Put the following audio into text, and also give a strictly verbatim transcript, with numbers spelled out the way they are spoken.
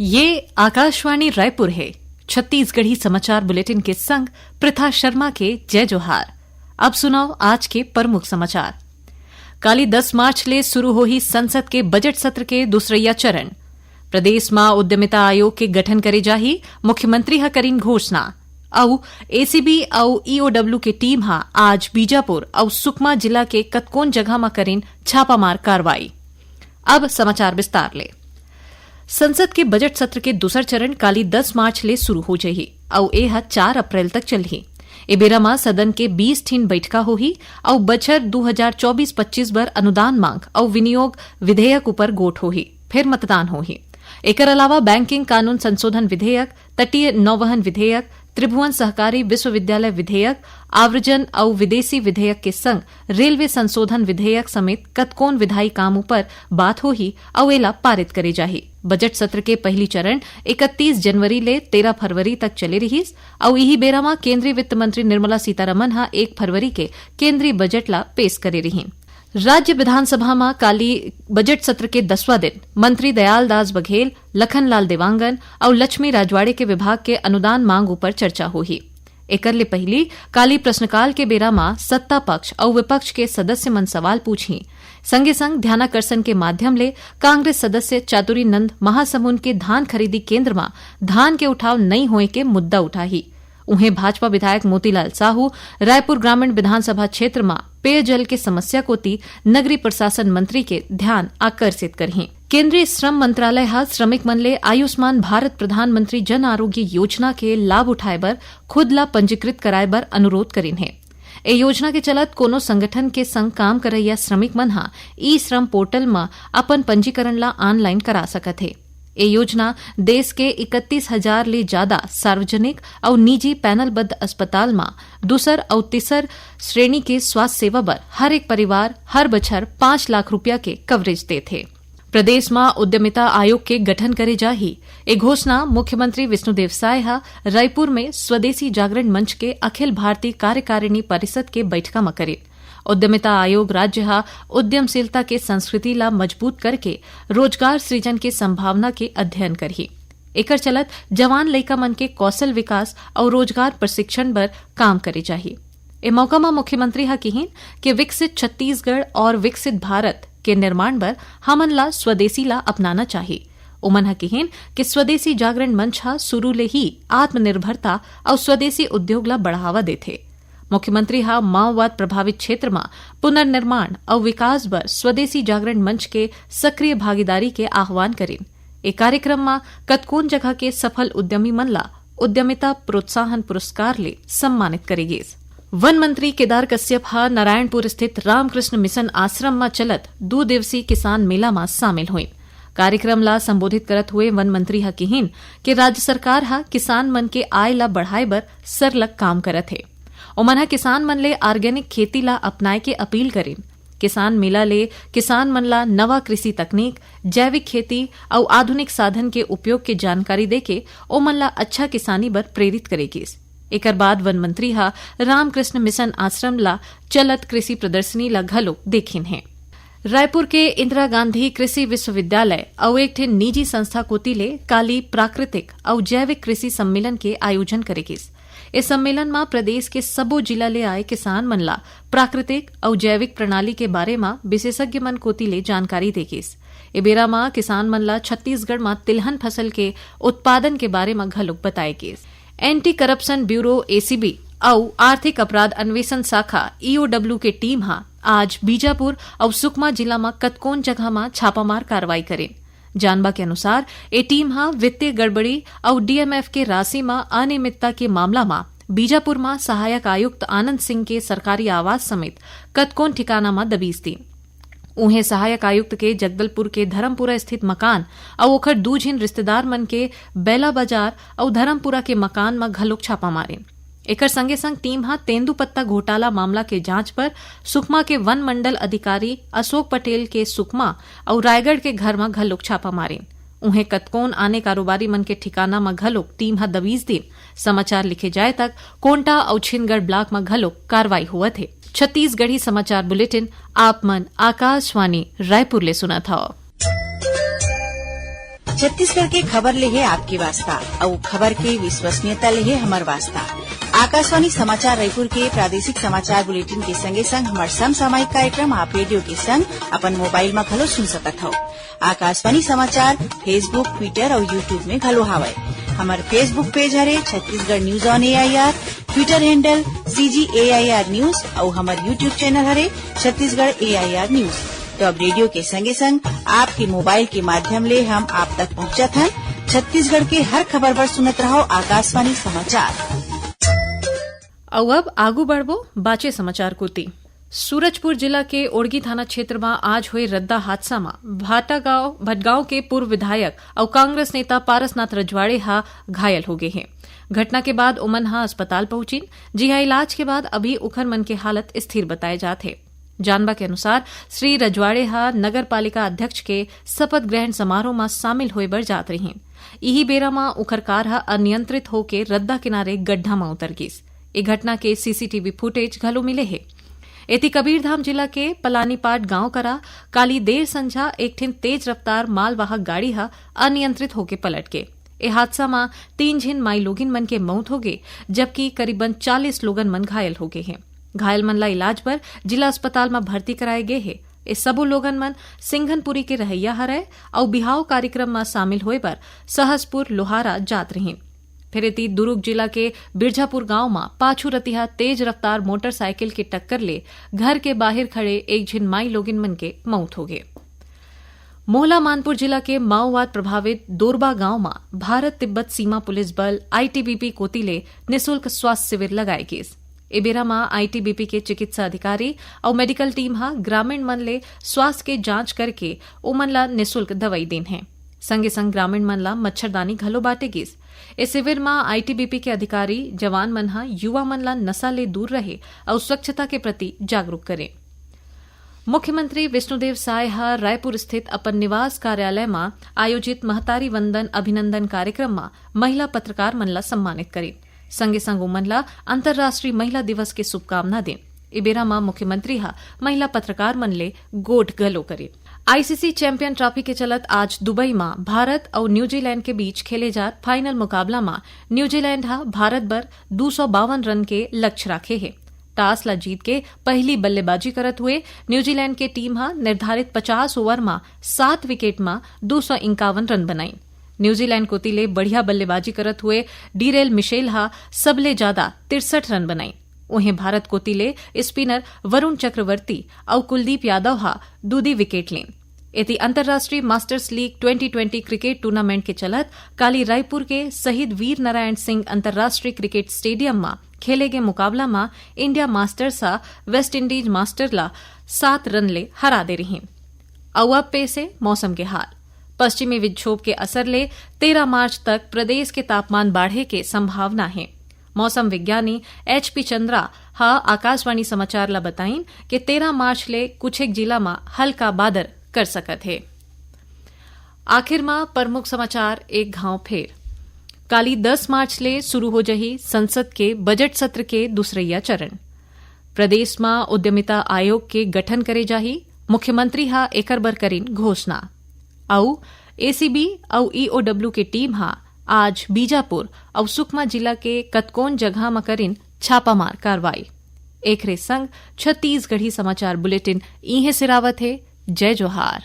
ये आकाशवाणी रायपुर हे। छत्तीसगढ़ी समाचार बुलेटिन के संग प्रथा शर्मा के जय जोहार। अब सुनव आज के प्रमुख समाचार। काली दस मार्च ले शुरू होही संसद के बजट सत्र के दूसरइया चरण। प्रदेश म उद्यमिता आयोग के गठन करे जाही, मुख्यमंत्री ह करिन घोषणा। अउ एसीबी अउ ईओडब्ल्यू के टीम ह आज बीजापुर अउ सुकमा जिला के कतकोन जगह म करिन छापामार कार्रवाई। अब समाचार विस्तार ले। संसद के बजट सत्र के दूसर चरण काली दस मार्च ले शुरू हो जाही अउ ए ह चार अप्रैल तक चलही। ए बेरा म सदन के बीस ठिन बइठका होही अउ बछर दू हजार चौबीस पच्चीस बर अनुदान मांग अउ विनियोग विधेयक ऊपर गोठ होही, फेर मतदान होही। एकर अलावा बैंकिंग कानून संशोधन विधेयक, तटीय नौवहन विधेयक, त्रिभुवन सहकारी विश्वविद्यालय विधेयक, आव्रजन अउ विदेशी विधेयक के संग रेलवे संशोधन विधेयक समेत कतकोन विधायी काम ऊपर बात होही अउ एला पारित करे जाही। बजट सत्र के पहिली चरण इकतीस जनवरी ले तेरह फरवरी तक चले रिहिस अउ इही बेरा म केंद्रीय वित्त मंत्री निर्मला सीतारमन ह एक फरवरी के केंद्रीय बजट ला पेश करे रिहिन। राज्य विधानसभा म काली बजट सत्र के दसवां दिन मंत्री दयालदास बघेल, लखनलाल देवांगन अउ लक्ष्मी राजवाड़े के विभाग के अनुदान मांग ऊपर चर्चा होही। एकर ले पहिली काली प्रश्नकाल के बेरा म सत्ता पक्ष अउ विपक्ष के सदस्य मन सवाल पूछही। संगे संग ध्यानाकर्षण के माध्यम ले कांग्रेस सदस्य चातुरी नंद महासमुंद के धान खरीदी केंद्र म धान के उठाव नइ होए के मुद्दा उठाही। उहें भाजपा विधायक मोतीलाल साहू रायपुर ग्रामीण विधानसभा क्षेत्र म पेयजल के समस्या कोति नगरीय प्रशासन मंत्री के ध्यान आकर्षित करही। केंद्रीय श्रम मंत्रालय ह श्रमिक मन ले आयुष्मान भारत प्रधानमंत्री जन आरोग्य योजना के लाभ उठाए बर खुद ला पंजीकृत कराए बर अनुरोध करिन हे। ए योजना के चलत कोनो संगठन के संग काम करइया श्रमिक मन ह ई श्रम पोर्टल म अपन पंजीकरण ला ऑनलाइन करा सकत हे। ए योजना देश के इकतीस हजार ले जादा सार्वजनिक अउ निजी पैनलबद्ध अस्पताल म दूसर अउ तीसर श्रेणी के स्वास्थ्य सेवा बर हर एक परिवार हर बछर पाँच लाख रुपया के कवरेज देथे। प्रदेश म उद्यमिता आयोग के गठन करे जाही। ए घोषणा मुख्यमंत्री विष्णुदेव साय ह रायपुर में स्वदेशी जागरण मंच के अखिल भारतीय कार्यकारिणी परिषद के बैठका म करिन। उद्यमिता आयोग राज्य ह उद्यमशीलता के संस्कृति ला मजबूत करके रोजगार सृजन के संभावना के अध्ययन करही। एकर चलत जवान लइका मन के कौशल विकास अउ रोजगार प्रशिक्षण बर काम करे जाही। ए मौका म मुख्यमंत्री ह किहिन कि विकसित छत्तीसगढ़ और विकसित भारत के निर्माण बर हमन ला स्वदेशी ला अपनाना चाही। उमन ह किहिन कि स्वदेशी जागरण मंच ह शुरू ले ही आत्मनिर्भरता अउ स्वदेशी उद्योग ला बढ़ावा देथे। मुख्यमंत्री ह माओवाद प्रभावित क्षेत्र म पुनर्निर्माण अउ विकास बर स्वदेशी जागरण मंच के सक्रिय भागीदारी के आह्वान करिन। ए कार्यक्रम म कतकोन जगह के सफल उद्यमी मन ला उद्यमिता प्रोत्साहन पुरस्कार ले सम्मानित करे गिस। वन मंत्री केदार कश्यप ह नारायणपुर स्थित रामकृष्ण मिशन आश्रम म चलत दू दिवसीय किसान मेला म शामिल होइन। कार्यक्रम ला संबोधित करत हुए वन मंत्री ह किहिन कि राज्य सरकार ह किसान मन के आय ला बढ़ाए बर सरलग काम करत हे। ओमन ह किसान मन ले ऑर्गेनिक खेती ला अपनाए के अपील करिन। किसान मेला ले किसान मन ला नवा कृषि तकनीक, जैविक खेती अउ आधुनिक साधन के उपयोग के जानकारी देके ओमन ला अच्छा किसानी बर प्रेरित करे गिस। एकर बाद वन मंत्री ह रामकृष्ण मिशन आश्रम ला चलत कृषि प्रदर्शनी ला घलो देखिन हे। रायपुर के इंदिरा गांधी कृषि विश्वविद्यालय अउ एक ठे निजी संस्था कोति ले काली प्राकृतिक अउ जैविक कृषि सम्मेलन के आयोजन करे गिस। इस सम्मेलन म प्रदेश के सबो जिला ले आए किसान मन ला प्राकृतिक अउ जैविक प्रणाली के बारे म विशेषज्ञ मन कोति ले जानकारी दे गिस। ए बेरा म किसान मन ला छत्तीसगढ़ म तिलहन फसल के उत्पादन के बारे म घलोक बताए गिस। एंटी करप्शन ब्यूरो, एसीबी, अउ आर्थिक अपराध अन्वेषण शाखा, ईओडब्ल्यू, के टीम ह आज बीजापुर अउ सुकमा जिला म कतकोन जगह म छापामार कार्रवाई करिन। जानबा के अनुसार, ए टीम ह वित्तीय गड़बड़ी अउ डीएमएफ के राशि म अनियमितता के मामला म बीजापुर म सहायक आयुक्त आनंद सिंह के सरकारी आवास समेत कतकोन ठिकाना म दबीस दिन। उहें, सहायक आयुक्त के जगदलपुर के धर्मपुरा स्थित मकान अउ ओखर दू झिन रिश्तेदार मन के बैला बाजार अउ धर्मपुरा के मकान म घलोक छापा मारिन। एकर संगे संग टीम ह तेंदूपत्ता घोटाला मामला के जांच बर सुकमा के वन मंडल अधिकारी अशोक पटेल के सुकमा अउ रायगढ़ के घर म घलोक छापा मारिन। उहें, कतकोन आने कारोबारी मन के ठिकाना म घलोक टीम ह दबीस दिन। समाचार लिखे जाए तक कोंटा अउ छिंदगढ़ ब्लॉक म घलोक कार्रवाई होवत हे। छत्तीसगढ़ी समाचार बुलेटिन आप मन आकाशवाणी रायपुर ले सुनत हव। छत्तीसगढ़ के खबर ले हे आपके वास्ता, अउ खबर के विश्वसनीयता ले हे हमर वास्ता। आकाशवाणी समाचार रायपुर के प्रादेशिक समाचार बुलेटिन के संगे संग हमर समसामयिक कार्यक्रम आप रेडियो के संग अपन मोबाइल म घलो सुन सकत हव। आकाशवाणी समाचार Facebook, Twitter अउ YouTube में घलो हावय। हमर Facebook पेज हरे Chhattisgarh news on AIR, Twitter handle CG AIR news अउ हमर YouTube चैनल हरे छत्तीसगढ़ एआईआर न्यूज। तो अब रेडियो के संगे संग आपके मोबाइल के माध्यम ले हम आप तक पहुंचत हन। छत्तीसगढ़ के हर खबर बर सुनत रहव आकाशवाणी समाचार। अउ अब आगू बढ़बो बाचे समाचार कोति। सूरजपुर जिला के ओड़गी थाना क्षेत्र म आज होए रद्दा हादसा म भाटागांव, भटगांव के पूर्व विधायक अउ कांग्रेस नेता पारसनाथ रजवाड़े ह घायल हो गे हे। घटना के बाद ओमन ह अस्पताल पहुंचिन, जिहां इलाज के बाद अभी उखर मन के हालत स्थिर बताए जात हे। जानबा के अनुसार, श्री रजवाड़े ह नगर पालिका अध्यक्ष के शपथ ग्रहण समारोह म शामिल होए बर जात रहिन। इही बेरा म उखर कार ह अनियंत्रित होके रद्दा किनारे गड्ढा म उतर गिस। ए घटना के सीसीटीवी फुटेज घलो मिले हे। एती कबीरधाम जिला के पलानीपाट गांव करा काली देर संझा एक ठिन तेज रफ्तार मालवाहक गाड़ी ह अनियंत्रित होके पलट गे। ए हादसा म तीन झिन माईलोगिन मन के मउत होगे, जबकि करीबन चालीस लोगन मन घायल हो गे हे। घायल मन ला इलाज बर जिला अस्पताल म भर्ती कराए गे हे। ए सबो लोगन मन सिंघनपुरी के रहइया हरय अउ बिहाव कार्यक्रम म शामिल होए बर सहसपुर लोहारा जात रहिन। फेर एती दुरूग जिला के बिरझापुर गांव म पाछू रतिहा तेज रफ्तार मोटरसाइकिल के टक्कर ले घर के बाहिर खड़े एक झिन माईलोगिन मन के मउत होगे। मोहला मानपुर जिला के माओवाद प्रभावित दोरबा गांव म भारत तिब्बत सीमा पुलिस बल, आईटीबीपी, कोति ले निशुल्क स्वास्थ्य शिविर लगाए गिस। ए बेरा म आईटीबीपी के चिकित्सा अधिकारी अउ मेडिकल टीम ह ग्रामीण मन ले स्वास्थ्य के जांच करके ओमन ला निशुल्क दवई दीन हे। संगे संग ग्रामीण मन ला मच्छरदानी घलो बांटे गिस। ए शिविर म आईटीबीपी के अधिकारी जवान मन ह युवा मन ला नशा ले दूर रहे अउ स्वच्छता के प्रति जागरूक करे। मुख्यमंत्री विष्णुदेव साय ह रायपुर स्थित अपन निवास कार्यालय म आयोजित महतारी वंदन अभिनंदन कार्यक्रम म महिला पत्रकार मन ला सम्मानित करिन। संगे संग ओमन ला अंतर्राष्ट्रीय महिला दिवस के शुभकामना दीन। ए बेरा म मुख्यमंत्री ह महिला पत्रकार मन ले गोठ घलो करिन। आईसीसी चैंपियन ट्रॉफी के चलत आज दुबई म भारत अउ न्यूजीलैंड के बीच खेले जात फाइनल मुकाबला म न्यूजीलैंड ह भारत बर दू सौ बावन रन के लक्ष्य राखे हे। टॉस ला जीत के पहिली बल्लेबाजी करत हुए न्यूजीलैंड के टीम ह निर्धारित पचास ओवर म सात विकेट म दू सौ इंकावन रन बनाइन। न्यूजीलैंड कोति ले बढ़िया बल्लेबाजी करत हुए डीरेल मिशेल ह सबले जादा तिरसठ रन बनाइन। उहें भारत कोति ले स्पिनर वरुण चक्रवर्ती अउ कुलदीप यादव ह दूदी विकेट लीन। एती अंतर्राष्ट्रीय masters league twenty twenty cricket tournament के चलत काली रायपुर के शहीद वीर नारायण सिंह अंतर्राष्ट्रीय क्रिकेट स्टेडियम म खेले गे मुकाबला म इंडिया मास्टर्स ह वेस्ट इंडीज मास्टर ला सात रन ले हरा दे रिहिन। अउ अब पेश हे मौसम के हाल। पश्चिमी विक्षोभ के असर ले तेरह मार्च तक प्रदेश के तापमान बाढ़े के संभावना हे। मौसम विज्ञानी एच पी चंद्रा ह आकाशवाणी समाचार ला बताइन कि तेरह मार्च ले कुछेक जिला म हल्का बादर कर सकत हे। आखिर म प्रमुख समाचार एक घांव फेर। काली दस मार्च ले शुरू हो जही संसद के बजट सत्र के दूसरइया चरण। प्रदेश म उद्यमिता आयोग के गठन करे जाही, मुख्यमंत्री ह एकर बर करिन घोषणा। अउ एसीबी अउ ईओडब्ल्यू के टीम ह आज बीजापुर अउ सुकमा जिला के कतकोन जगह म करिन छापामार कार्रवाई। एकरे संग छत्तीसगढ़ी समाचार बुलेटिन इहें सिरावत हे। जय जोहार।